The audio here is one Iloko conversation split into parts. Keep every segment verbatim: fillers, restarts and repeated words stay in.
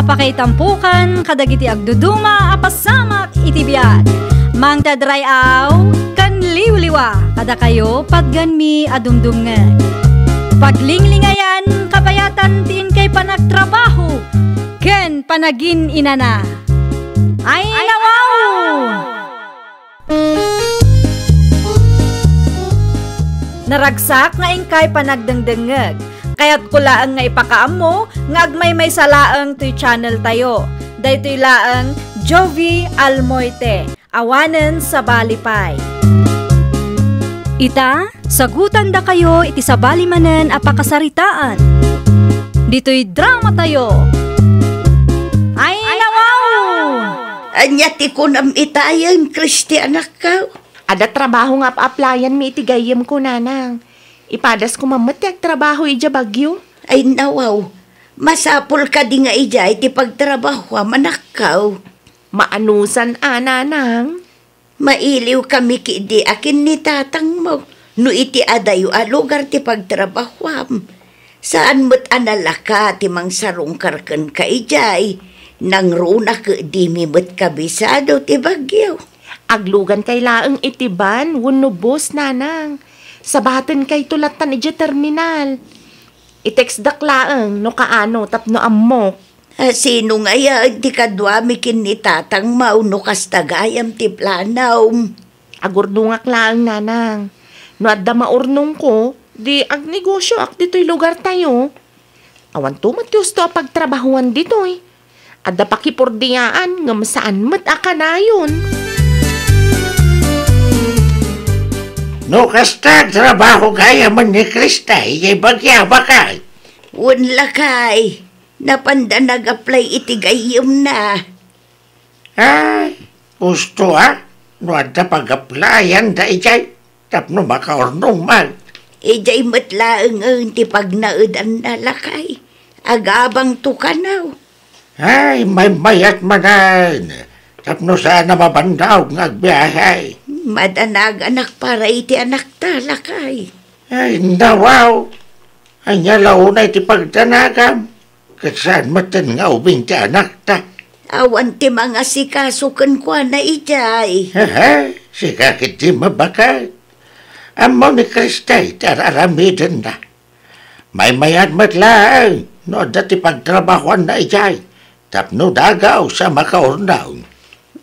Pakaitampokan kadagiti agduduma a pasamak iti biag. Mangted ray-aw ken liwliwa kadakayo patganmi a dumdumngeg. Paglinglingayan kabayatan ti inkay panagtrabaho ken panagin-inana. Ay, nawaw! Naragsak nga inkay panagdengdengngeg. Kayatko laeng nga ipakaammo nga agmaymaysa laeng toy channel tayo. Daytoy laeng Jovie Almoite, awanen sabali pay. Ita, sagutandakayo iti sabali manen a pakasaritaan. Ditoy drama tayo. Ay, nawaw! Ania ti kunam itayen, Kristianakkaw? Adda trabaho nga ap-applyan mi iti gayyemko, nanang. Ipadas ko man met ti agtrabaho idiay Baguio. Ay, nawaw. Masapul kadi nga idiay ti pagtrabahoam, anakkaw? Maanusan a, nanang. Mailiw kami kidi a ken ni tatangmo no iti adayo a lugar ti pagtrabahoam. Saan met a nalaka ti mangsarungkar kenka idiay. Nangruna ket dimi met kabisado ti Baguio. Aglugankay laeng iti van wenno bus, nanang. Sabatenkayto lattan idiay terminal. I-textdak laeng no kaano tapno ammok. A, sino ngayen ti kaduami ken ni tatangmo no kasta gayam ti planom? Agurnongak laeng, nanang. No adda maurnongko, di agnegosioak ditoy lugartayo. Awanto met ti husto a pagtrabahoan ditoy. Adda pakipurdiaan ngem saan met a kanayon. No kasta, trabaho gayamen ni Krista idiay Baguio, baket? Wen, lakay, napanda nag-apply iti gayyemna. Ay, husto a, no adda pag-applyanda idiay tapno makaurnong man. Idiay met laengen ti pagnaedanna, lakay. Agabangto kano. Ay, maymayat manen, tapno saan a mabannog nga agbiahe. Madanaganak para iti anakta, lakay. Ay, nawaw. Ania la unay ti pagdanagam? Ket saan metten nga ubing ti anakta. Awan ti mangasikaso kenkuana idiay. Hehe, sika ketdi, baket. Ammo ni Krista ti ar-aramidenna. Maymayat met laeng no adda ti pagtrabahoanna idiay tapno dagaw sa makaurnong.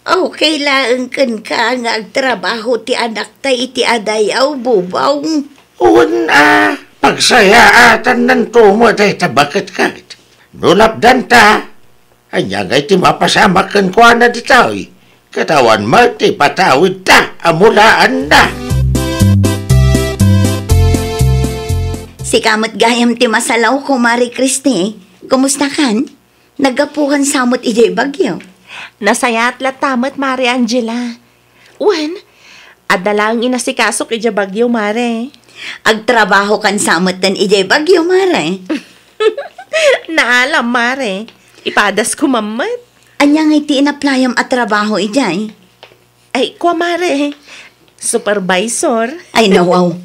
Okay laeng kenka nga agtrabaho ti anakta iti adayaw, Bubong? Wen a, pagsayaatannanto met dayta, baket, ket no lapdanta, ania ngay ti mapasamak kenkuana ditoy? Ket awan met ti ipatawidta a mulaanna. Sika met gayam ti masalaw, Kumare Christy. Kumustakan? Naggapukan sa met idiay Baguio? Nasayaat latta met, Mare Angela. Wen, adda laeng inasikasok idiay Baguio, Mare. Agtrabahokan sa metten idiay Baguio, Mare. Naalam, Mare. Ipadasko man met. Ania ngay ti inaplayam a trabaho idiay? Ay, kua, Mare. Supervisor. Ay, nawaw.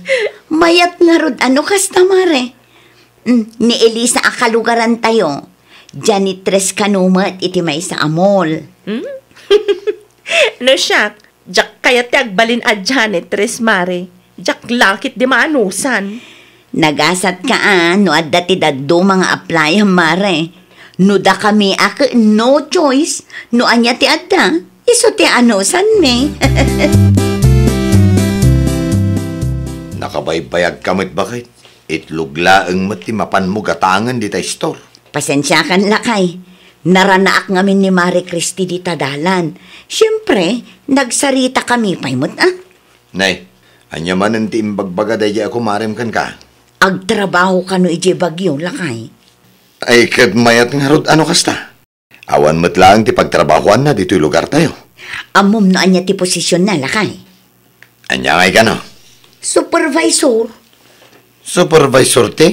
Mayat ngarud a no kasta, Mare. Mm, ni Elisa a kalugarantayo, janitress kano met iti maysa a mall. Hmm? No siak, diak kayat ti agbalin a janitress, Mare. Diak la ketdi maanusan. Nagasat ka a no adda ti dadduma nga apply, Mare. No dakami a ket no choice, no ania ti adda, isu ti anusanmi. Nakabaybayag ka met, baket. Itlog laeng met ti mapanmo gatangen dita istor. Pasensiakan, lakay. Naranaak ngamin ni Mare Christy dita dalan. Siempre, nagsaritakami pay met, a. Nay, ania manen ti imbagbaga daydiay a kumarem kenka? Agtrabaho kano idiay Baguio, lakay. Ay, ket mayat ngarud a no kasta. Awan met laeng ti pagtrabahoanna ditoy lugartayo. Ammom no ania ti posisionna, lakay? Ania ngay kano? Supervisor. Supervisor ti?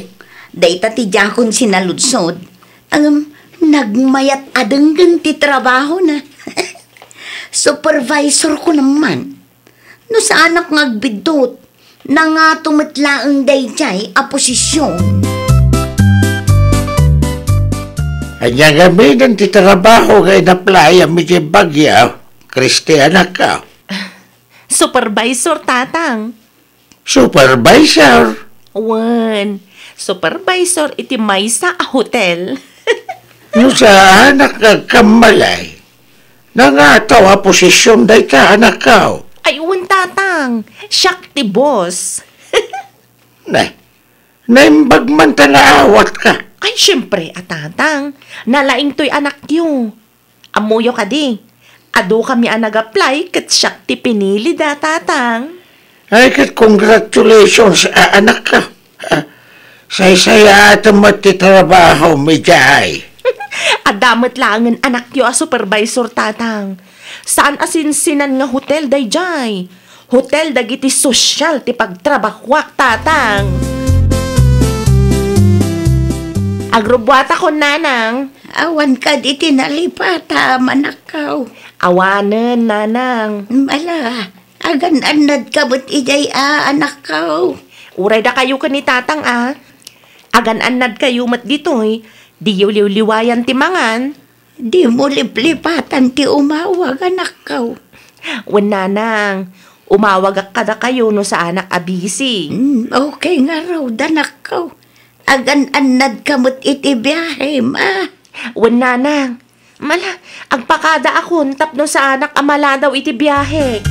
Dayta ti diakon sinaludsod. Ngem, nagmayat a denggen ti trabahona. Supervisor ko naman. No saanak nga agbiddut, nangato met laeng daydiay a posision. Ania ngamin ti trabaho nga in-apply-am iti bagyo, Kristi, anakko? Supervisor, Tatang. Supervisor? Wen, supervisor iti maysa a hotel. No saanak nga agkammalay, nangataw a posision dayta, anakko? Ay, wen, Tatang. Siak ti boss. Ne, naimbag man ta naawatka. Ay, siempre, a Tatang. Nalaingtoy anakyo. Ammoyo kadi, adu kami a nag-apply ket siak ti pinilida, Tatang. Ay, ket congratulations, a, anakko. Ah, saysayaatem met ti trabahom idiay. Adda met laengen anakyo a supervisor, Tatang. Saan a sinsinan nga hotel daydiay. Hotel dagiti sosyal ti pagtrabahuak, Tatang. Agrubbuatakon, Nanang. Awan kadi ti nalipatam, anakko? Awanen, Nanang. Ala, agan-annadka met idiay a, anakko? Uray dakayo ken ni Tatang a. Agan-annadkayo met ditoy, diyo liwliwayan ti mangan. Dimo liplipatan ti umawag, anakko. Wen, Nanang, umawagak kadakayo no saanak a busy. Hmm, okay ngarud, anakko. Agan-annadka met iti biahem, a. Wen, Nanang. Mala, agpakadaakon tapno saanak a maladaw iti biahek.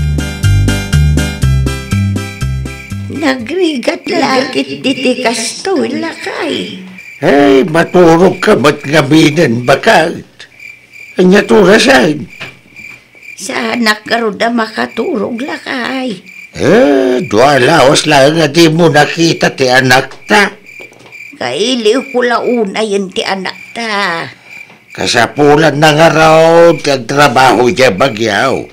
Nagrigat la ket diti kastoy, lakay. Hey, maturogka met ngaminen, baket. Ania ti orasen? Saanak ngarud a makaturog, lakay. Eh, dua lawas laeng a dimo nakita ti anakta. Kailiwko la unayen ti anakta. Kasapulanna ngarud ti agtrabaho idiay bagyo.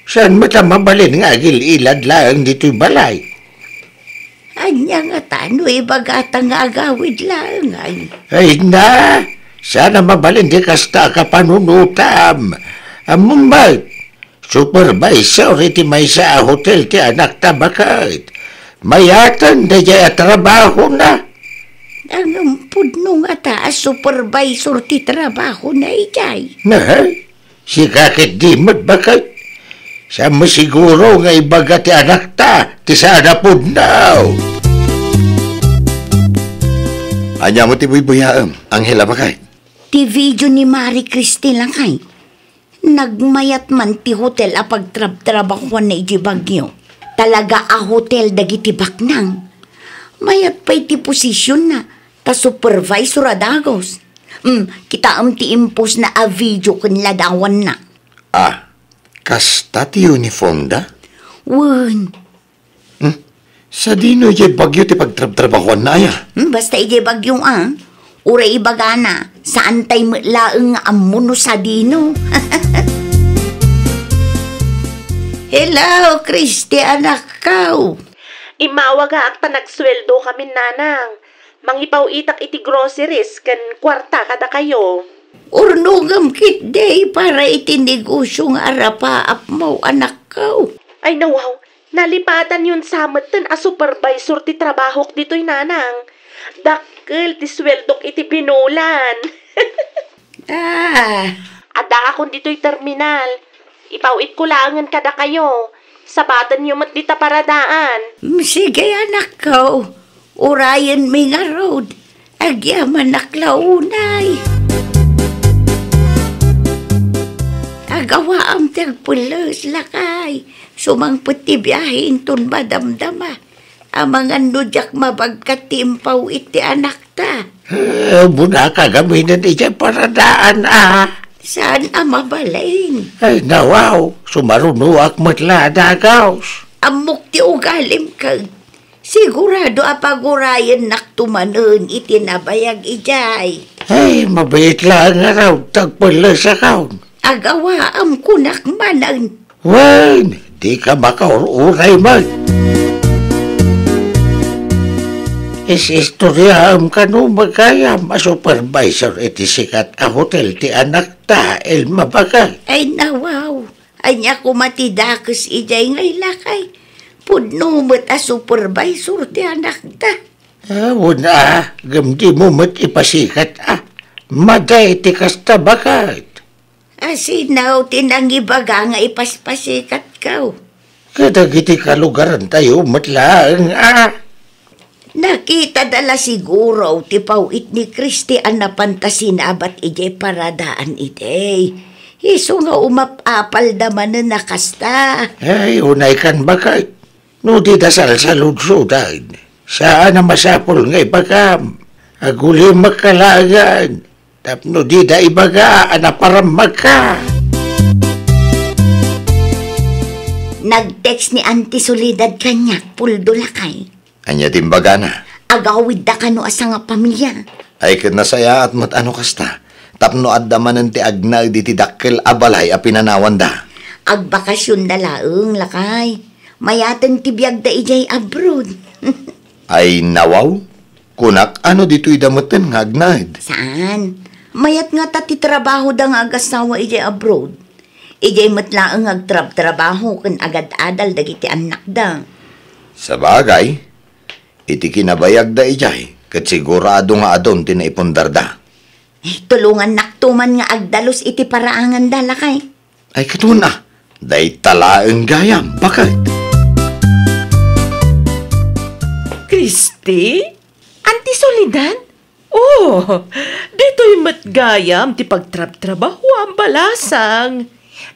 Saan met a mabalin nga agil-ilad laeng ditoy balay? Ania ngata no ibagata nga agawid laeng, ay? Ay na, saan a mabalin ti kasta a kapanunotam. Ammom met, supervisor iti maysa a hotel ti anakta, baket. Mayaten daydiay a trabahona. Ngem pudno ngata a supervisor ti trabahona idiay? Nahay? Sika ketdi met, baket. Saan met siguro nga ibaga ti anakta ti saan a pudno? Ania met ti buybuyaem, Angela, baket? Ti video ni Marie Christine, lakay. Nagmayat man ti hotel a pagtrabtrabahuanna idiay bagyo. Talaga a hotel dagiti baknang. Mayat pay ti posisionna, ta supervisor a dagus. Hmm, kitaem ti impostna a video ken ladawanna. Ah, kasta ti uniformda? Wen. Hmm? Sadino idiay bagyo ti pagtrabtrabahuanna, aya? Hmm, basta idiay bagyo, a. Uray ibagana, saantay met laeng nga ammo no sadino. Hello, Christy, anakko. Immawagak ta nagsueldo kami, Nanang. Mangipaw-itak iti groceries ken kuarta kadakayo. Urnongem ketdi para iti negosio nga arapaapmo, anakko. Ay, nawaw, nalipatanyon sa metten a supervisor ti trabahok ditoy, Nanang. Dakkel ti sueldok iti binulan. Ah. Addaakon ditoy terminal. Ipaw-itko laengen kadakayo. Sabatenyo met dita paradaan. Mm, sige, anakko. Urayenmi ngarud. Agyamanak la unay. Agawaam ti agpelles, lakay. Sumangpet ti biahe inton madamdama. Amangan no diak mabagkat ti impaw-it ti anakta. Eh, bunaka gaminen idiay paradaan, a. Saan a mabalin? Ay, nawaw, sumarunoak met la a dagaws. Ammok ti ugalim, ket sigurado a pagurayennakto manen iti nabayag idiay. Ay, mabiit laeng ngarud ti agpellesakon. Agawaam kunak manen. Wen, dika makaur-uray met. Is-istoriaem kano met gayam a supervisor iti sikat a hotel ti anakta, Elma, baket. Ay, nawaw. Ania koma ti dakes idiay nga ilakay? Pudno met a supervisor ti anakta. Ah, wen a, ngem dimo met ipasikat a. Madi ti kasta, baket. Asino ti nangibaga nga ipaspasikatko? Kadagiti kalugarantayo met laeng, a. Nakitada la siguro ti paw-it ni Kristi a napanta sinabat idiay paradaan idi. Isu nga umap-apalda manen a kasta. Ay, unaykan, baket. No dida salsaludsodan, saan a masapul nga ibagam. Agulimekka laengen tapno dida ibaga a naparammagka. Nag-text ni Auntie Soledad kaniak, Puldo, lakay. Ania ti imbagana? Agawidda kano a sangapamilia. Ay, ket nasayaat met a no kasta, tapno adda manen ti agnaed iti dakkel a balay a pinanawanda. Agbakasionda laeng, lakay. Mayaten ti biagda idiay abroad. Ay, nawaw? Kunak, ano ditoy da metten nga agnaed? Saan? Mayat ngata ti trabahoda nga agasawa idiay abroad. Idiay met laeng nga agtrabtrabaho ken agad-adal dagiti annakda. Sabagay, iti kinabayagda idiay, ket sigurado nga adun ti naipundarda. Eh, tulongannakto man nga agdalus iti paraanganda, lakay. Ay, ket wen a, dayta laeng gayam, baket. Kristi? Auntie Soledad? Oh, ditoy met gayam ti pagtrabtrabahoam, balasang.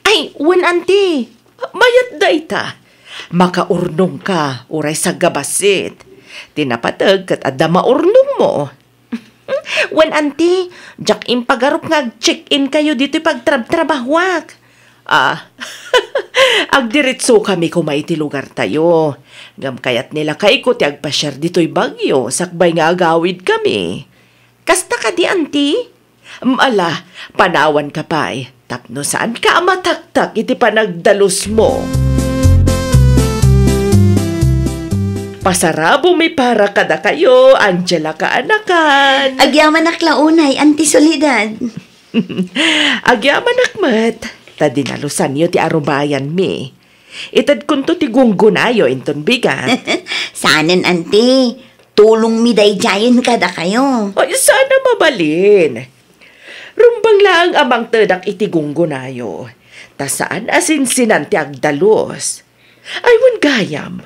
Ay, wen, Auntie. Mayat dayta. Makaurnongka, uray sagabassit. Ti napateg ket adda maurnongmo. Wen, Auntie, diak impagarup nga ag-check-in kayo ditoy pagtrabtrabahoak. Ah, agdiretsokami koma iti lugartayo. Ngem kayat ni lakayko ti agpasiar ditoy Baguio sakbay nga agawidkami. Kasta kadi, Auntie? Mm, ala, panawanka pay, tapno saanka a mataktak iti panagdalusmo. Pasarabomi para kadakayo, Angela kaanakan. Agyamanak la unay, Auntie Soledad. Agyamanak met, ta dinalusanyo ti arubayanmi. Itedkonto ti gunggonayo inton bigat. Saanen, Auntie. Tulongmi daydiayen kadakayo. Ay, saan a mabalin. Rumbeng laeng a mangtedak iti gunggonayo, ta saan a sinsinan ti agdalus. Ay, wen gayam,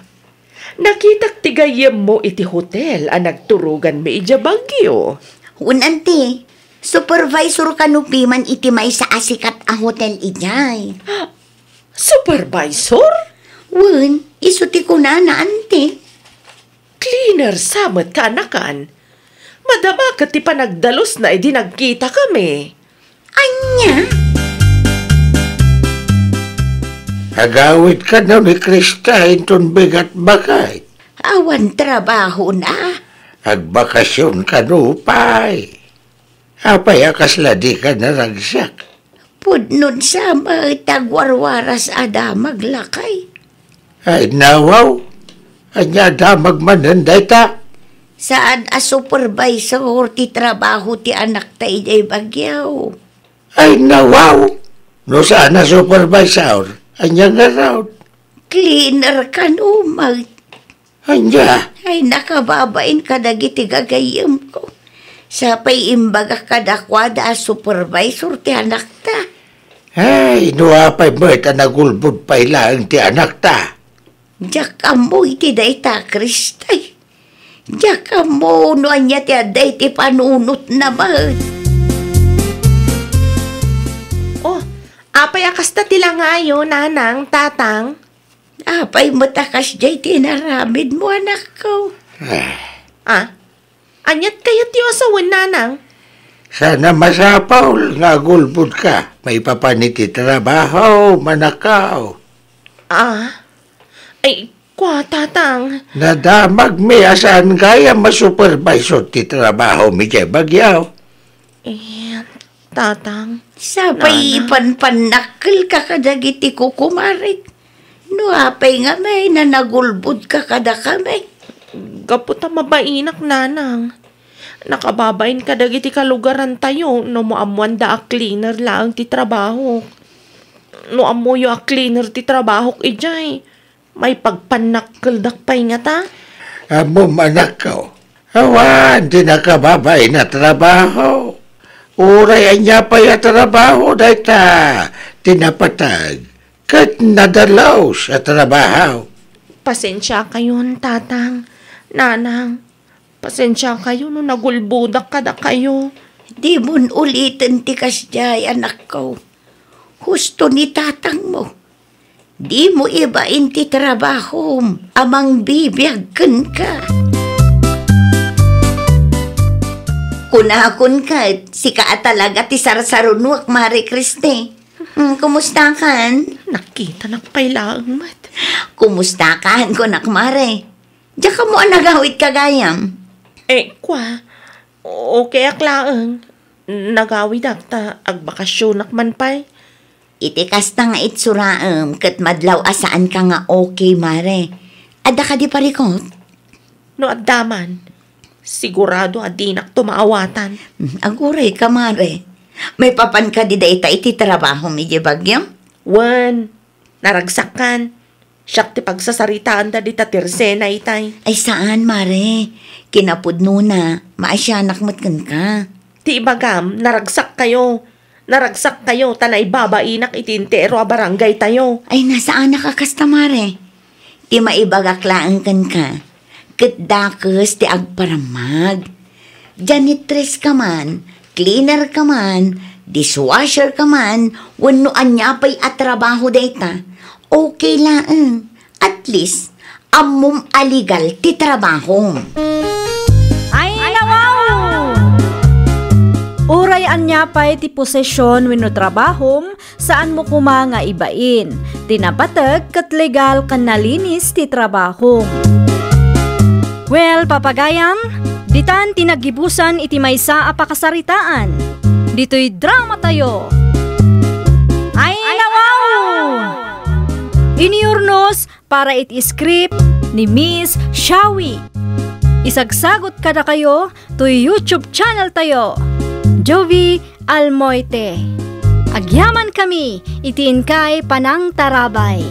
nakitak ti gayyemmo iti hotel a nagturoganmi idiay Baguio. Wen, Auntie, supervisor kano piman iti maysa a sikat a hotel idiay. Supervisor? Wen, isu ti kunana, Auntie. Cleaner sa met kaanakan. Madama ket ti panagdalusna idi nagkitakami. Ania? Agawid kano ni Krista inton bigat, baket. Awan trabahona. Agbakasion kano pay. Apay a kasla dika naragsak? Pudno sa met ti agwarwaras a damag, lakay. Ay, nawaw. Ania a damag manen dayta? Saan a supervisor ti trabaho ti anakta idiay Baguio. Ay, nawaw. No saan a supervisor, ania ngarud? Cleaner kano met. Ania? Ay, nakababain kadagiti gagayyemko. Sapay imbagak kadakuada a supervisor ti anakta. Ay, no apay met a nagulbod pay laeng ti anakta. Diak ammo iti dayta, Kristay. Diak ammo no ania ti adda iti panunotna met. Oh, apay a kasta ti langayo, nanang, tatang? Apay met a kasdiay ti inaramidmo, anakko? Ah. Ah? Aniat kayatyo a sawen, nanang? Saan a masapul nga agulbodka maipapan iti trabaho, manakko. Ah? Ay, kua, tatang. Nadamagmi a saan gayam a supervisor ti trabahomi idiay Baguio. Eh, Tatang. Sapay ipanpannakkelka kadagiti kukumarik. No apay ngamin a nagulbodka kadakami. Gapu ta mabainak, nanang. Nakababain kadagiti kalugarantayo no maammoanda a cleaner laeng ti trabahok. No ammoyo a cleaner ti trabahok idiay, maipagpannakkeldak pay ngata? Ammom, anakko, awan ti nakababain a trabaho. Uray ania pay a trabaho dayta ti napateg ket nadalus a trabaho. Pasensiakayon, Tatang, Nanang. Pasensiakayo no nagulbodak kadakayo. Dimon uliten ti kasdiay, anakko. Husto ni tatangmo. Dimo ibain ti trabahom a mangbibiag kenka. Kunakon ket, sika a talaga ti sarsarunoak, Mare Christy. Hmm, kumustakan? Nakitanak pay laeng met. Kumustakan, kunak, Mare? Diak ammo a nagawidka gayam. Eh, kua, okayak laeng. Nagawidak ta agbakasionak man pay. Iti kasta nga itsuraem ket madlaw a saanka nga okay, Mare. Adda kadi parikut? No adda man, sigurado a dinakto maawatan. Hmm, agurayka, Mare. Maipapan kadi dayta iti trabahom idiay Baguio? Wen, naragsakkan. Siak ti pagsasaritaanda dita Tirsena itay. Ay, saan, Mare. Kinapudnona, maasianak met kenka. Ti ibagam, naragsakkayo. Naragsakkayo ta naibabainak iti entero a barangaytayo. Ay, nasaanak a kasta, Mare. Ti maibagak laeng kenka, ket dakes ti agparammag. Janitress ka man, cleaner ka man, dishwasher ka man, wenno ania pay a trabaho dayta, okay laeng. At least, ammom a legal ti trabahom. Ay, nawaw! Uray ania pay ti posisyon wenno trabahom, saanmo koma nga ibain. Ti napateg ket legal ken nalinis ti trabahom. Well, papagayam, ditan ti naggibusan iti maysa a pakasaritaan. Ditoy dramatayo. Ay, nawaw! Iniurnos para iti script ni Miss Shawi. Isagsagot kadakayo toy YouTube channel tayo, Jovie Almoite. Agyamankami iti inkay panangtarabay.